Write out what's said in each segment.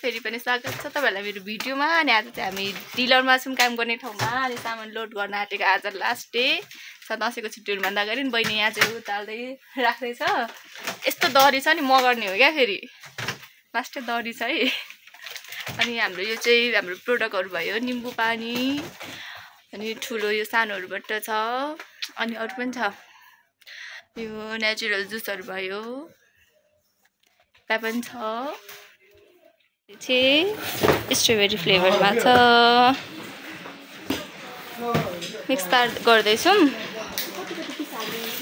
फेरि पनि स्वागत छ तपाईहरुलाई मेरो भिडियोमा। अनि आज चाहिँ हामी डिलरमा छौं, काम गर्ने ठाउँमा। अनि सामान लोड गर्न आँटेको आज लास्ट डे छ। दशैंको छुट्टीहरु भन्दा अगाडि नि बहिनी यहाँ चाहिँ उताल्दै राख्दै छ। यस्तो दरी छ नि मगर्ने हो क्या, फेरि लास्टै दरी छ है। अनि हाम्रो यो चाहिँ हाम्रो प्रोडक्टहरु भयो, निम्बु पानी अनि ठुलो यो सानोहरुबाट छ। अनि अरु पनि छ, यो नेचुरल जुसहरु भयो, ता पनि छ। स्ट्रबेरी फ्लेभरमा छ। मिक्स गर्दैछौँ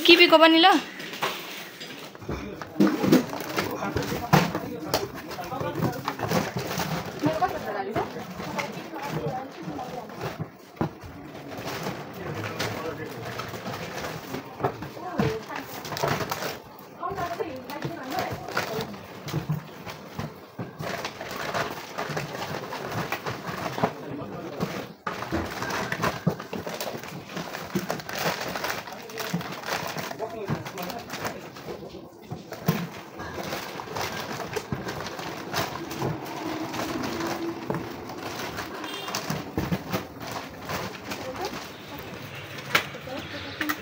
किवीको पनि ल।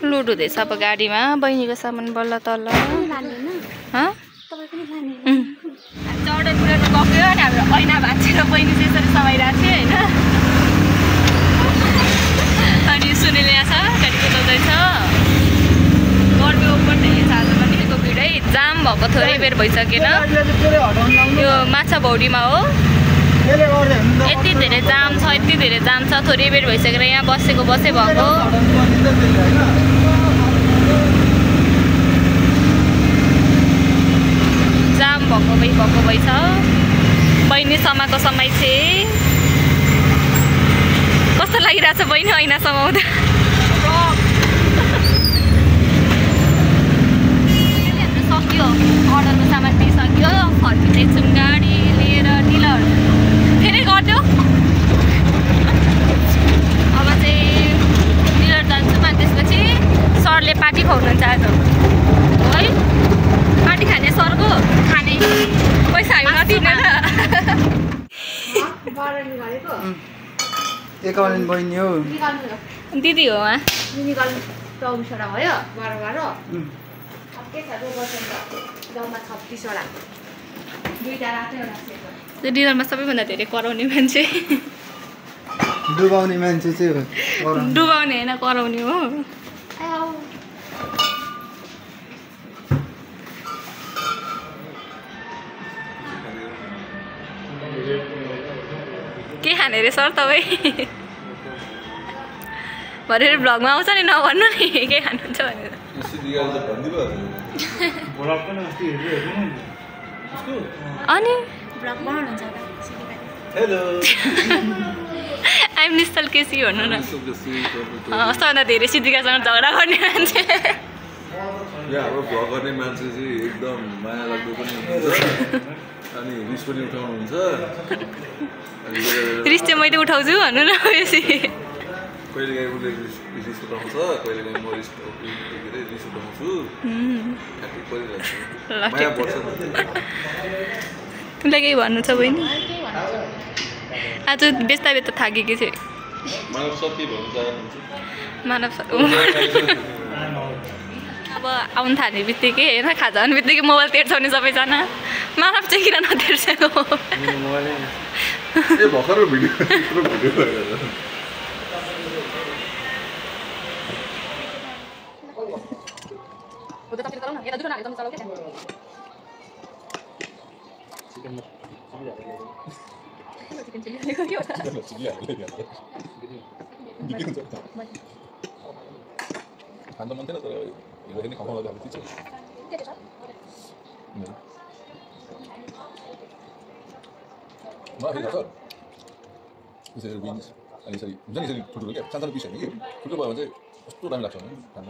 लोड हुँदैछ अब गाडीमा बहिनीको सामान बल्ल तल। चौडा पुऱ्याउनु गयो अनि हाम्रो ऐना भाँचेर बहिनी चाहिँ यसरी समाइरहेको थियो होइन। अनि सुनेले यहाँ छ गाडी कुदाउँदैछ। गर्मी ओभर धेरै छ आज पनि, यस्तो भिडै जाम भएको थोरै बेर भइसकेन। यो माछा भौडीमा हो, यति धेरै जाम छ, यति धेरै जाम छ। थोरै बेर भइसकेर यहाँ बसेको बसै भएको। जाम भएको भइ छ। बहिनी समाको समय चाहिँ कस्तो लागिरहेछ बहिनी ऐना समाउँदा? हाम्रो सक्यो, अर्डरको सामान दिइसक्यो। फर्किँदैछौँ गाडी लिएर डिलर। फेरि गर्यो अब चाहिँ डिलर जान्छौँ। अनि त्यसपछि सरले पार्टी खुवाउनुहुन्छ आज है। पार्टी खाने सरको खाने पैसा हामी नदिने त। बहिनी हो, दिदी हो उहाँ। त्यो डिलरमा सबैभन्दा धेरै कराउने मान्छे। डुबाउने मान्छे चाहिँ डुबाउने होइन, कराउने हो। के खाने रे सर तपाईँ? भरे भ्लगमा आउँछ नि, नभन्नु नि के खानुहुन्छ भनेर। अनि आइम निश्चल केसी भन्नु न। सबभन्दा धेरै सिद्धिकासँग झगडा गर्ने मान्छे। हाम्रो भ्लग गर्ने मान्छे चाहिँ एकदम माया लाग्दो पनि हुन्छ अनि रिस पनि उठाउनुहुन्छ। रिस चाहिँ मैले उठाउँछु भन्नु न। कहिलेकाहीँ उसले रिस उठाउँछ, कहिलेकाहीँ म रिस उठाउँछु। माया पर्छ नि। उसलाई केही भन्नु छ बहिनी? आज बेच्दा बेच्दा थाकेकी थिएँ। मानव सर के भन्नु चाहनुहुन्छ? मानव सर अब आउनु थाल्ने बित्तिकै होइन, खाजा आउने बित्तिकै मोबाइल तेर्छौ नि सबैजना। मानव चाहिँ किन नतेर्सेको? भर्खर भिडियो खान त मन थिएन तर हेर्दाखेरि खाउँ लाग्दा ठिक छ। फेरि छ यसरी बिन्स अनि यसरी हुन्छ नि, यसरी ठुल्ठुलो क्या, सानो सानो पिस होइन कि ठुल्ठुलो भयो भने चाहिँ कस्तो दामी लाग्छ भने खान।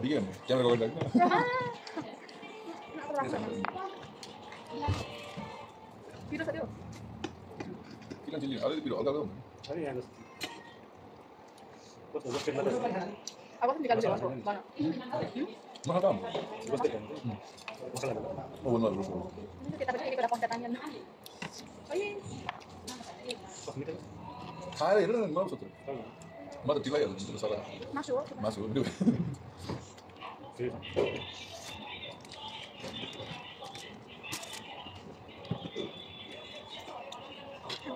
ठिकै हो, क्यामेरा गएर लाग्छ। किन चिल्ली अलिकति पिरो हल्का हुन्छ। Aku kan tinggal di Jawa. Mana? Mahal kan? Pasti kan. Masalah apa? Oh benar betul. Ini kita berdiri pada kontetannya. Oh iya. Pas ini kan. Kaya itu kan mau satu. Mana tiga ya itu salah. Masuk. Masuk itu.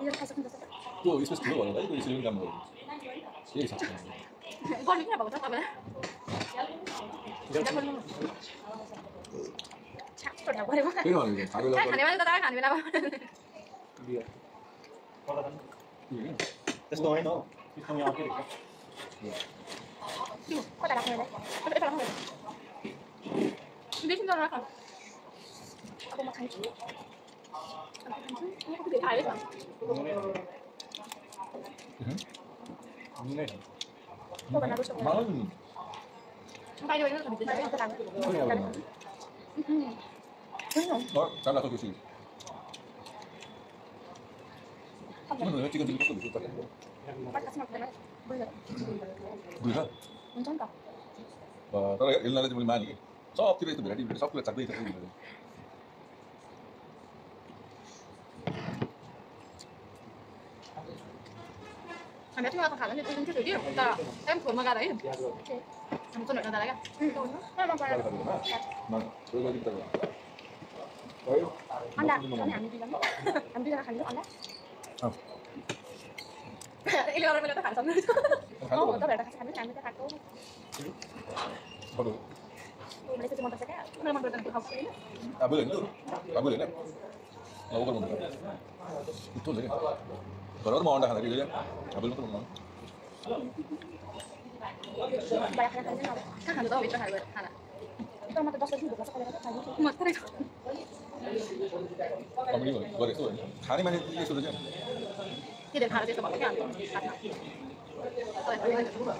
Biar kasih ke saya. Tuh itu dulu ada itu isi kamu. Iya satu. Kau ini apa betul apa? Jangan dulu. Cak, sudah boleh mana? Ini mana ini? Ada Kan lagi. di mana tadi kan di mana? Dia. Kalau kan. Iya. Tes doain no. Sistem yang akhir kan. Kau tak nak mana? Kau tak nak mana? Dia sini orang kan. Aku makan itu. Ini aku beli air kan. Ini. Kau benar betul. Malam. Sampai di mana lebih dari terang. Oh iya. Oh, salah satu sih. Mana chicken chicken itu betul. Pas kasih makan boleh. Boleh. Macam kau. Kalau yang lain cuma mani. Sok kira itu berarti sok kira cabai itu. Anda cuma makan itu mungkin jadi kita pun makan aja. Kamu tuh nak kata lagi? Mana makan? Mana? Coba lagi kita. Anda, ambil makan dulu Anda. Ini orang bilang tak sama itu. Oh, betul berarti kasih kami tak tahu. Aduh. Mereka cuma tersekat. Memang betul betul hafal ini. Boleh itu. Boleh nak. Lalu kan mau. Itu lagi. Kalau mau anda hari ini, boleh tu mau. Banyak yang kalian tahu. Kan harus tahu itu harus mana. Itu mata dos juga masuk kalau tadi. Mata itu. Kamu ni boleh tu. Hari mana ini sudah je. Tidak harus itu pakai kan.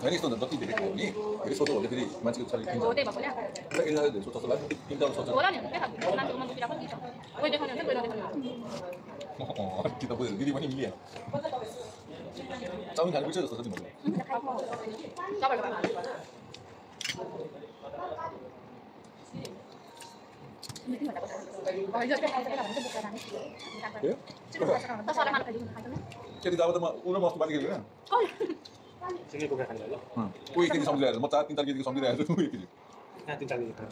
Ini sudah doti deh. Ini foto boleh jadi macam cari Oh, pinjam. dia maksudnya. Ini ada foto salah. Pinjam foto. Bola ni, kan nanti orang tidak pun gitu. Oh, dia kan nanti boleh. Oh, kita boleh. Jadi mana milih? Tahu kan bisa sesuatu mana? Coba coba. Oh, itu kan kita itu bukan nanti. Ya. Terus orang mana tadi? Jadi tahu tu udah mau balik gitu kan? Oh. Sini bukan kan lo. Oh, ini sambil ada. Mau cari tinta gitu sambil ada tu itu. Nanti cari kan.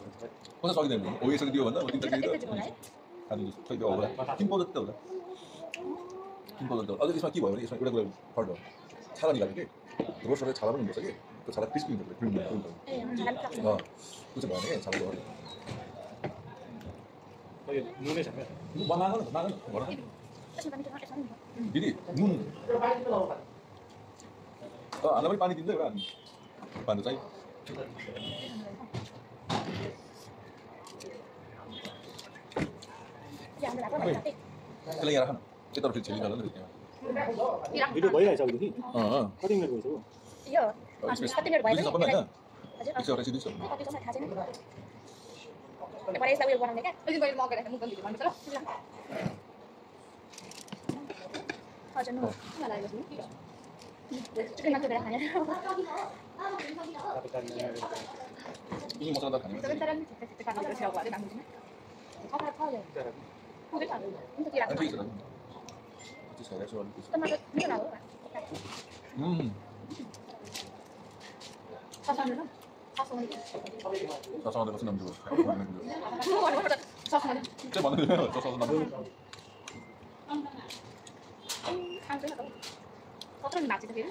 Masa soal ini? Oh, ini dia mana? Tinta gitu. Aduh, saya jawab lah. Kim boleh tahu lah. Kim boleh tahu. Ada isma kiba, isma udah gue pardon. Salah nih lagi. Terus ada salah pun bisa ke. Terus salah crispy gitu, creamy. Nah, itu sebenarnya salah doang. Oh iya, mulai sampai. Mana? Jadi, anda beri pani tinta kan? Bantu saya. Kelihatan. Kita harus cari jalan dari sini. Video banyak aja gitu. Kau tinggal gue sih. Iya. Bisa apa nanya? Bisa orang sini. Tapi cuma kasih nih. Pada saya udah orang dekat. Ini baru mau ke mungkin gitu. Mana terus? Oh, jenuh. Mana lagi sini? Itu nanti berahanya. Tapi kan Ini masalah kan? Sebentar kan tekan itu siapa ada tanggung. Apa ya? Udah kan. Untuk kira. Nanti itu. Itu saya soal itu. Teman ini lalu kan. Sasang dulu. Sasang dulu. Sasang ada pesan dulu. Sasang dulu. Cek mana dia? Sasang dulu. Hampir atau? Kau terus mati tadi?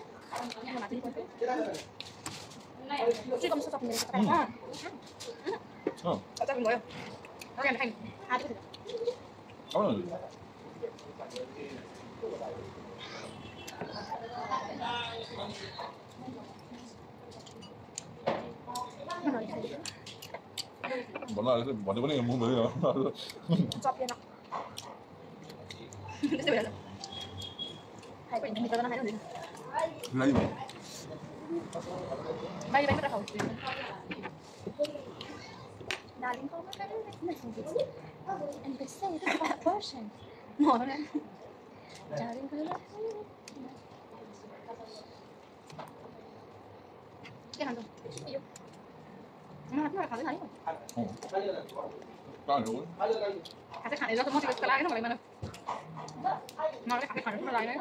Mati kau tu? Jadi kamu susah menjadi sekarang. Kau tak boleh. Kau yang lain. Ada tu. Apa? Mana ada? Mana yang mau beli? Stop ya nak. Itu sebenarnya. Hai, kau ini kita nak hai nanti. Lain. Baik baik kau. Darling, kau makan ni. And they say it's about portion. More than. Darling, kau. खाने जस्तो मसिको जस्तो लागेन मलाई मलाई खाने जस्तो लागेन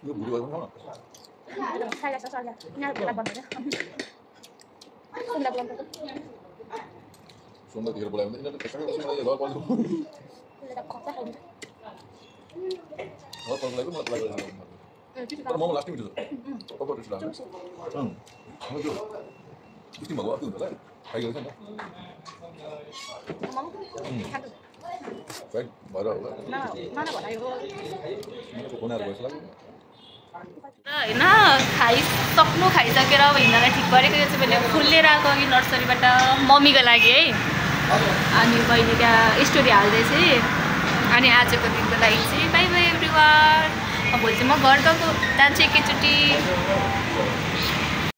यो भुडी भयो न सुन्दा धेरै बोलायो भने यिनीहरूले त्यसै त्यसै मलाई घर पर्छ तर मोमो लास्टै मिठो छ कस्तो टेस्ट लाग्छ त्यो स्टिम भएको अर्को हुन्छ होला खाइरहेको छ नि फ्राइड भएर होला बनाएर भएछ लाग्यो होइन खाइसकेर अब हिँड्नलाई ठिक गरेको यो चाहिँ मैले फुलेर आएको अघि नर्सरीबाट मम्मीको लागि है अनि बहिनी त्यहाँ स्टोरी हाल्दैछ अनि आजको दिनको लागि चाहिँ बाई बाई एभ्रिवान भोलि चाहिँ म घर गएको जान्छु एकैचोटि